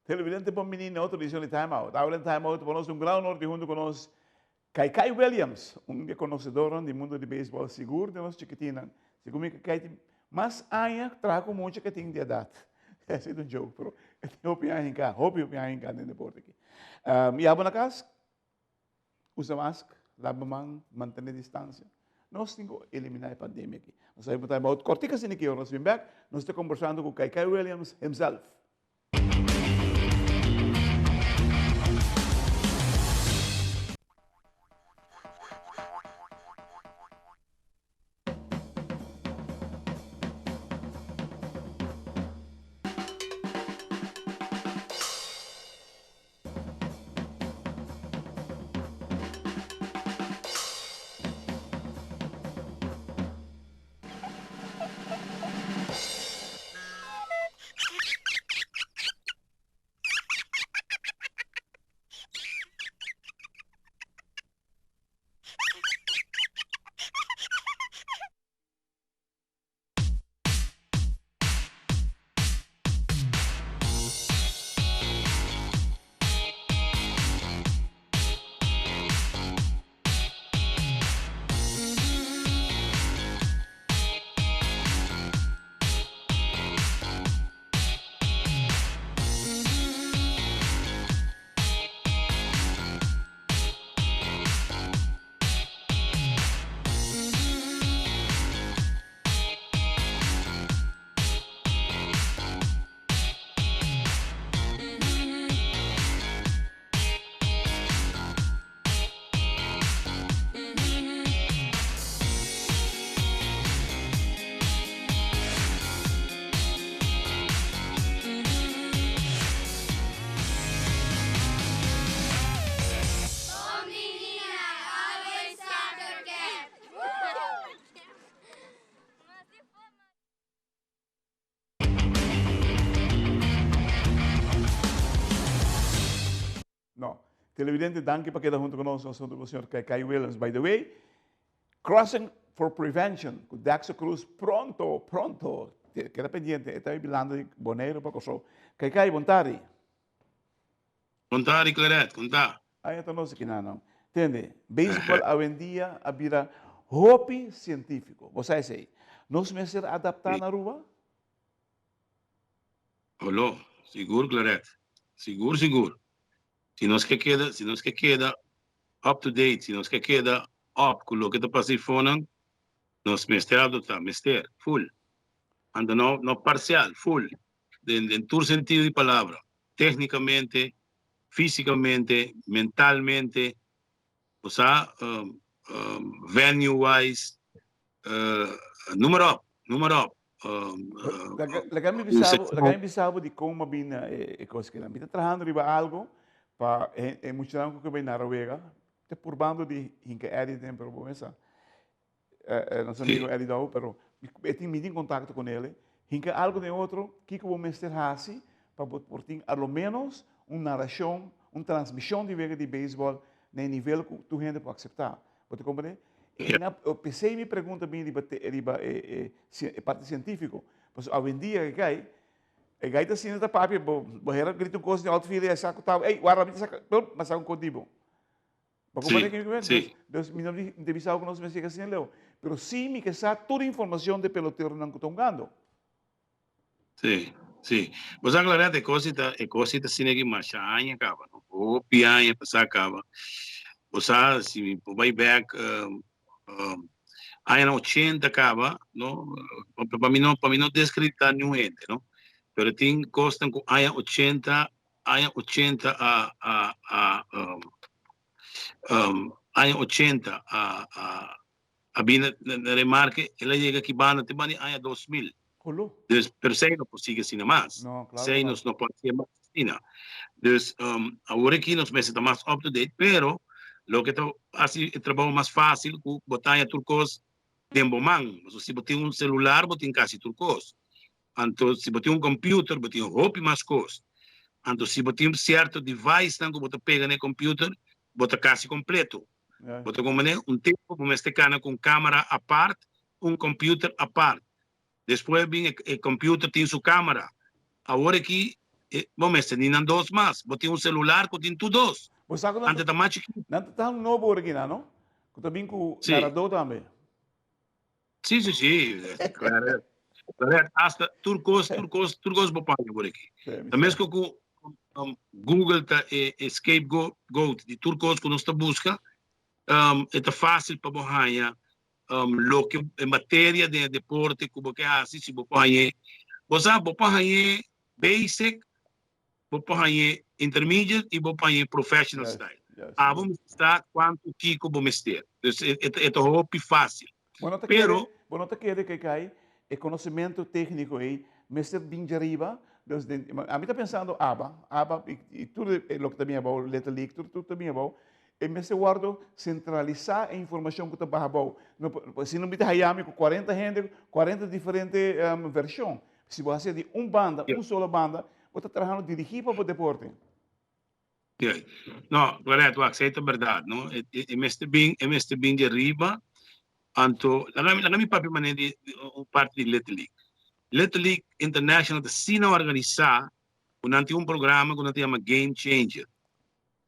Televidente bon bini na otro edicion di Time Out. Awe den Time Out pa nos un gran honor di hunto cu nos Kai Kai Williams, un di e conocedoran di mundo di baseball sigur den nos chikitinnan. Segun mi Kai tin mas aña traha cu mucha cu e tin di edad. Esey ta un joke pero e tin hopi aña hinca, hopi hopi aña hinca den deporte aki. Y abo na cas? Usa mask, laba man, mantene distancia. Nos tin cu elimina e pandemia aki. Nos ta time out cortico asina ki ora nos bin bek, nos ta combersando cu Kai Kai Williams himself. No. Televidente, danki pa keda hunto cu nos. Nos hunto cu señor Kai Kai Williams. By the way, Crossing for Prevention cu Daxo Cruz pronto, pronto. Keda pendiente, e ta bilando di Bonaire pa Kòrsou. Kai Kai, bon tardi. Bon tardi, Claret, kon ta? Aña ta nos aki nan. Tende, baseball awendia a bira hopi cientifico. Bo sa esey. Nos mester adapta na Aruba? Olo, sigur Claret. Sigur sigur. Si nos ke keda, si nos ke keda up to date, si nos ke keda up ku loke ta pasa eifonan, nos mester adopta, mester, full. Anto no, no parcial, full. Den, den tur sentido di palabra. Técnicamente, físicamente, mentalmente, bo sa, venue wise, noem maar op, noem maar op. Laga mi bisa bo, laga mi bisa bo di kon mi a bini na e kos aki. Mi ta trahando riba algo pa e muchanan ku ke bai na Rawega, ta purbando di hinka Eddie den, pero bo mester sa, nos amigo Eddie Dou, pero e tin, mi tin kontakto ku nele, hinka algo den otro, kiko bo mester hasi pa bo por tin a lo menos un narashon, un transmishon di wega di beisbòl na e nivel ku tur hende por akseptá. Bo ta comprende? E na, p'esei mi pregunta bini riba te, riba e, e, e parti científico. Pasobra awendia ke kai, e gai ta sinta ta papia, bo, bo hera grita un kos den outfield i a sa ku ta, ey, warda, mi ta saka, plum, a saka un kos di bo. Bo comprende ke mi ke Sí, sí. Dus, mi no di, mi ta bisa ku nos mester yega asina leu. Pero sí mi ke sa tur informacion di e peloteronan ku ta hungando. Sí, sí. Bo sa Claret, e kos ta, e kos ta asina ki masha aña kaba, no? Hopi aña pasá kaba. Bo sa, si mi por bai bèk añanan ochenta kaba, no? Pa mi no, pa mi no deskreditá niun hende, no? Pero tin kosnan ku aña ochenta, aña ochenta a, a, a, aña ochenta a, a, a bini na remarke, el a yega aki banda te banda di aña 2000. Holo. Dus, pero esei no por sigui asina mas. No, claro Esei no. nos no por hacié mas asina. Dus, awor aki nos mester ta mas up to date, pero loke ta haci e trabou mas facil cu bo ta haña tur cos den bo man. Pasobra si bo tin un celular bo tin casi tur cos. Anto si bo tin un computer bo tin hopi mas cos. Anto si bo tin cierto devicenan cu bo ta pega na e computer bo ta casi completo. Bo ta comprende? Un tempo bo mester cana cu un camera apart, un computer apart. Despues bin e computer tin su camera. Awor aki Bo mester ni nan dos mas. Bo tin un celular cu tin tur dos. Bo sa cu nan Ante ta mas chikitu. Nan ta tan nobo ora aki nan, no? Cu ta bin cu naradó tambe. Si, si, si. Claret. Claret. Hasta tur cos, tur cos, tur cos bo paña por aki. Ta mesco cu Google ta e scapegoat di tur cos cu nos ta busca. E ta facil pa bo haña loke e materia den e deporte ku bo ke hasi si bo por hañ'é. Bo sa bo por hañ'é basic, bo por hañ'é intermediate i bo por hañ'é professional style. Abo mester sa kuantu kiko bo mester. Dus e ta hopi fásil. Bo no ta kere, bo no ta kere ke kai e konosementu tékniko ei mester bin djariba? Dus den, ami ta pensando aba, aba i tur loke ta bin abou, Little League, tur tur ta bin abou. E mester wordo centralisa e informacion cu ta baha abou. No por, si no mi ta haya mi cu 40 hende, 40 diferente version. Si bo haci di un banda, un solo banda, bo ta trahando dirigi pa bo deporte. Ja. No, Claret, wak, esey ta berdad, no? E, e, e mester bin, e mester bin di ariba. Anto, laga mi, laga mi papia manera di, di un parti di Little League. Little League International ta asina organisa cu nan tin un programa cu nan ta yama Game Changer.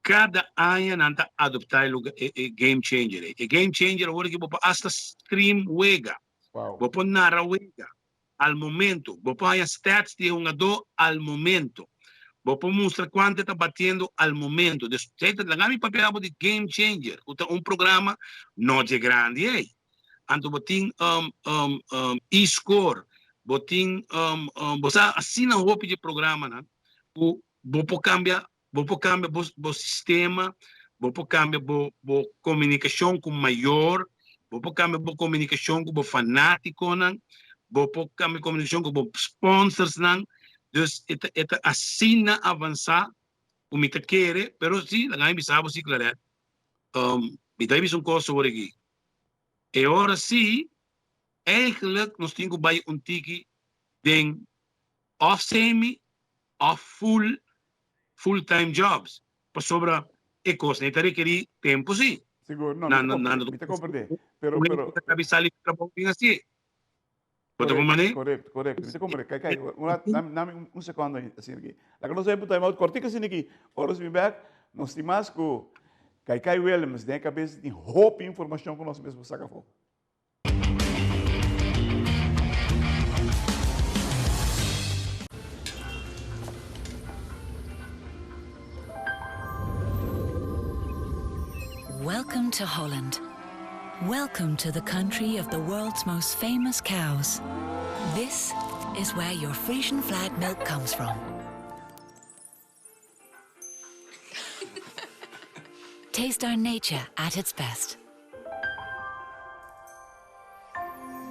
Kada aña nan ta adoptá e luga e e game changer ei. E game changer awor aki bo por asta stream wega. Bo por nara wega al momento. Bo por haña stats di e hungadó al momento. Bo por mustra kuantu e ta batiendo al momento. Dus esei ta laga mi papia abo di game changer ku ta un programa no dje grandi ei. Anto bo tin e-score, bo tin bo sa asina hopi dje programanan ku bo por kambia Bo por kambia bo bo sistema, bo por kambia bo bo komunikashon ku mayor, bo por kambia bo komunikashon ku bo fanátikonan, bo por kambia komunikashon ku bo sponsorsnan. Dus e ta e ta asina avansá ku mi ta kere, pero si laga mi bisa bo si Claret, mi ta bisa un kos awor aki, e ora si eigenlijk nos tin ku bai un tiki den òf semi òf full full time jobs pasobra e kosnan ei ta rekerí tempu sí. Sigur, no, mi ta mi ta komprendé, pero pero. Ta kabi sali di trabou bin hasié. Bo ta por manera? Korekto, korekto, mi ta komprendé. Kai kai, un rat, dame dame un sekondo asina aki. Laga nos bai time out kòrtiku asina aki. Ora nos bin bèk, nos tin mas ku Kai Kai Willems den e kabes tin hopi informashon ku nos mes por saka afó. Welcome to Holland. Welcome to the country of the world's most famous cows. This is where your Frisian flag milk comes from. Taste our nature at its best.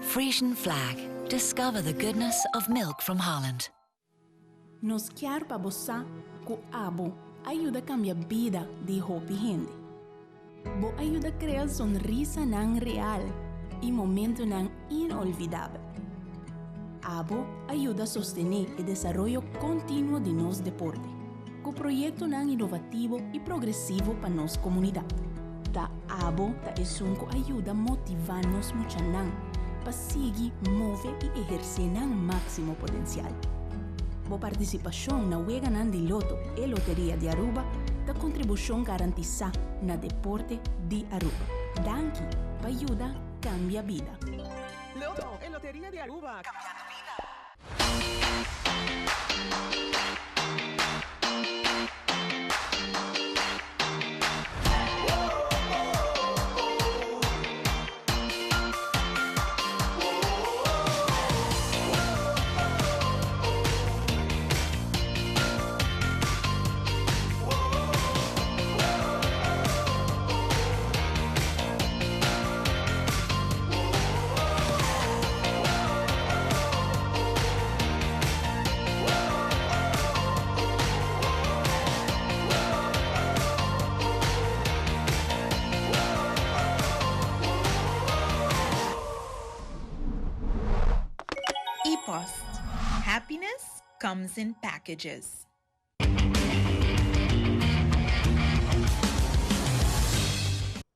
Frisian Flag. Discover the goodness of milk from Holland. Nos kier pa bo sa ku abo a yuda kambia bida di hopi hende. Bo a yuda krea sonrisanan real i momentunan inolvidabel. Abo a yuda sostené e desaroyo kontinuo di nos deporte, ku proyektonan inovativo i progresivo pa nos komunidat. Ta abo ta esun ku a yuda motivá nos muchanan pa sigui move i ehersé nan máksimo potensial. Bo partisipashon na Weganan di Loto e Loteria di Aruba ta kontribushon garantisá na deporte di Aruba. Danki pa yuda kambia bida. Loto e Loteria di Aruba, cambiando bida. E-post, Happiness comes in packages.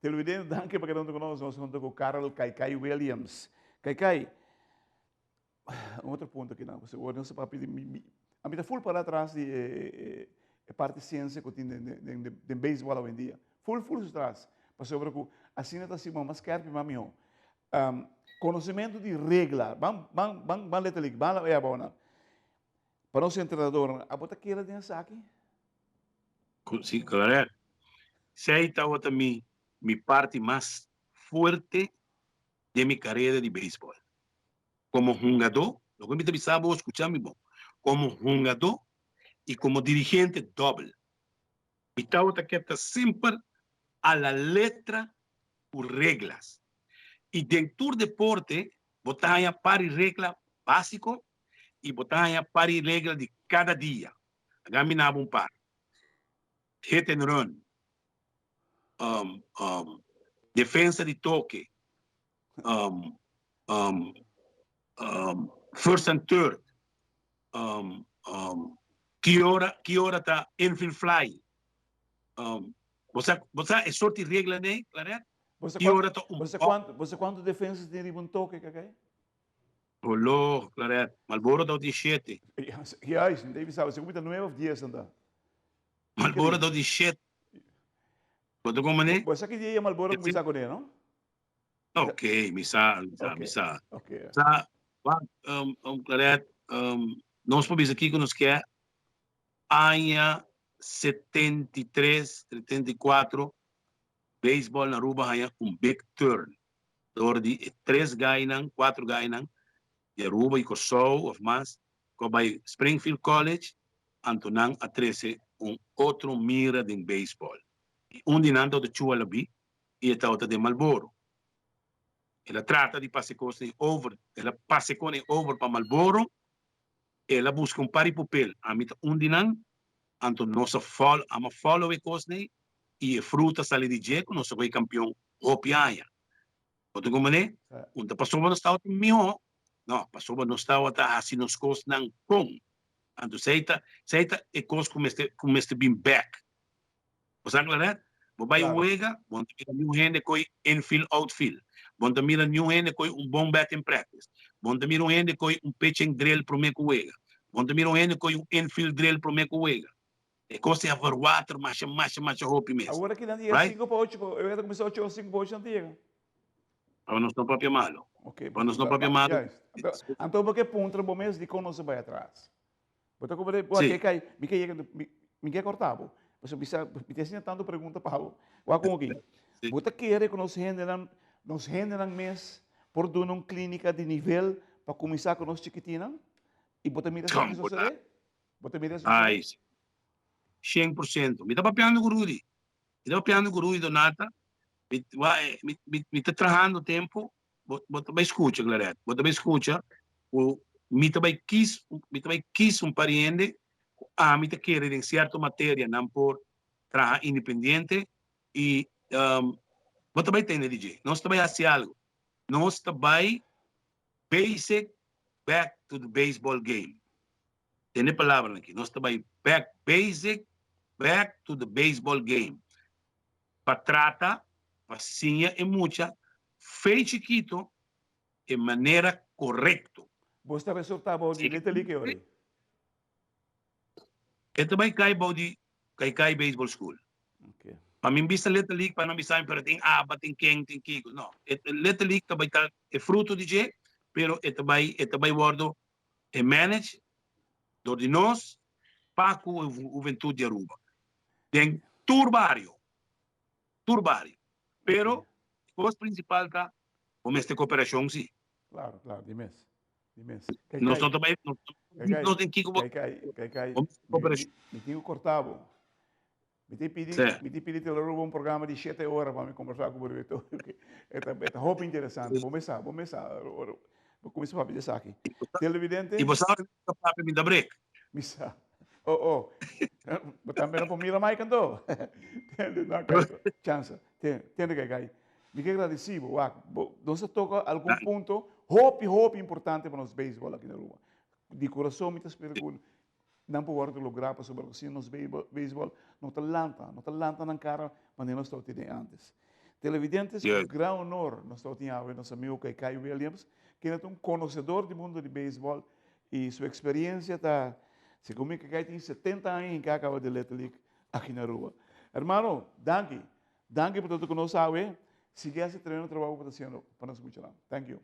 Televidente, danki pa keda hunto ku nos. Nos hunto ku Karel Kaikai Williams. Kaikai, un otro punto aki nan, pasobra nos a papia di mi. Ami ta full para atras di e e parti siensia ku tin den den den beisbòl awendia. Full full su tras. Pasobra ku asina ta siman mas skerpi mas mihó. Konosementu di regla. Ban ban ban ban letterlijk, ban la abou nan. Pa nos entrenadornan, abo ta kere den esaki? Si, Claret. Esei tabata mi mi parti mas fuerte den mi karera di beisbòl. Komo hungadó, loke mi ta bisa bo, skucha mi bon, komo hungadó i komo dirigente dòbel. Mi tabata keda semper a la letra ku reglas. I den tur deporte bo ta haña par di regla básiko i bo ta haña par di regla di kada dia. Laga mi naba un par. Hit and run, defensa di toke, first and third, ki ora ki ora ta infield fly, bo sa bo sa e sort di regla nei, Claret? Bo sa Ki ora ta un bo sa kuantu bo sa kuantu defensa tin riba un toke, Kakay? Oló, Claret, Marlboro ta tin shete. Juist, mi ta bisa, segun mi ta nuebe of dies nan ta. Marlboro ta tin shete. Bo ta komprende? Bo sa ki dia Marlboro kuminsá kuné, no? Ok, mi sa, mi sa, mi sa. Sa, wak, Claret, nos por bisa kiko nos ke aña 73, 74, beisbòl na Aruba haña un big turn dor di e tres gainan, kuatro gainan di Aruba i Kòrsou òf mas ku a bai Springfield College, anto nan a trese un otro mira den beisbòl. I un di nan tabata Chua Labí i e tabata den Malboro. El a trata di pasa e kosnan over, el a pasa e kosnan over pa Malboro, el a buska un par di pupel, ami ta un di nan, anto nos a follow, ami a follow e kosnan i e fruta a sali di dje ku nos a bai kampion hopi aña. Bo ta komprende? Un ta pasobra nos tabata mihó, no, pasobra nos tabata hasi nos kosnan kon. Anto esei ta, esei ta e kos ku mester, ku mester bin bèk. Bo sa Claret? Bo bai un wega, bo no ta mira niun hende koe infield outfield. Bo no ta mira niun hende koe un bon batting practice. Bo no ta mira un hende koe un pitching drill prome ku wega. Bo no ta mira un hende koe un infield drill prome ku wega. E kos ta verwater masha masha masha hopi mes. Awor aki nan ta yega sinku pa ocho, e wega ta kuminsá ocho ora sinku pa ocho nan ta yega. Pa nos no papia malo. Ok. Pa nos no papia malo. Juist. Anto bo ke puntra bo mes dikon nos a bai atras. Bo ta comprende? Bo ke kai, mi ke yega, mi ke corta bo. Pasobra mi sa, mi ta haciendo tanto pregunta pa bo. Wak con aki. Bo ta kere cu nos hendenan, nos hendenan mes por duna un clinica di nivel pa cuminsa cu nos chikitinnan? Y bo ta mira esaki sosode? Bo ta mira esaki sosode? Ay, 100%. Mi ta papiando cu Rudy. Mi ta papiando cu Rudy Donata. Mi, mi, mi, mi ta trahando tempo. Bo, bo ta bai scucha, Claret. Bo ta bai scucha cu mi ta bai kis, mi ta bai kis un par di hende cu ami ta kere den cierto materia nan por traha independiente y bo ta bai tende di dje. Nos ta bai haci algo. Nos ta bai basic back to the baseball game. Tende palabranan aki. Nos ta bai back basic back to the baseball game. Pa trata, pa siña e mucha fe chikito e manera korekto. Bo sta resortá bou di Little League e ora ei? E ta bai kai bou di Kaikai Baseball School. Pa mi bisa Little League pa nan bisa mi pero tin aba, tin ken, tin kiko. No, e Little League ta bai ta e fruto di dje, pero e ta bai e ta bai wordo e manage dor di nos pa ku e huventud di Aruba den tur bario. Tur bario. Pero kos principal ta bo mester cooperacion si. Claro, claro, di mes. Di mes. Nos no ta bay, nos den kiko bo. Kai, kai, kai, Bo mester cooperacion. Mi tin ku corta bo. Mi tin pidi, mi tin pidi Telearuba un programa di shete ora pa mi conversa ku bo riba e topic. E ta, e ta hopi interesante. Bo mes sa, bo mes sa. Ora bo cuminsa papia di esaki. Televidente. I bo sa ora mi ta papia mi ta break. Mi sa. Oh, oh. Bo tambe no por mira Mike anto. Tende, no, kai, chansa. Tende, tende kai, kai. Mi ke gradeci bo, wak. Bo, nos a toca algun punto hopi, hopi importante pa nos baseball aki na Aruba. Di corazon mi ta spera cu nan por wordo logra pasobra cu sin nos baseball no ta lanta, no ta lanta nan cara manera nos tabata tene antes. Televidentes, cu gran honor nos tabata tin awe nos amigo Kaikai Williams, kende ta un conocedor di mundo di baseball y su experiencia ta. Segun mi kikay tin 70 aña hinká kaba di Little League aki na Aruba. Hermano, danki. Danki pa ta ku nos awe. Sigui hasi tremendo trabou ku bo ta hasiendo pa nos muchanan. Thank you.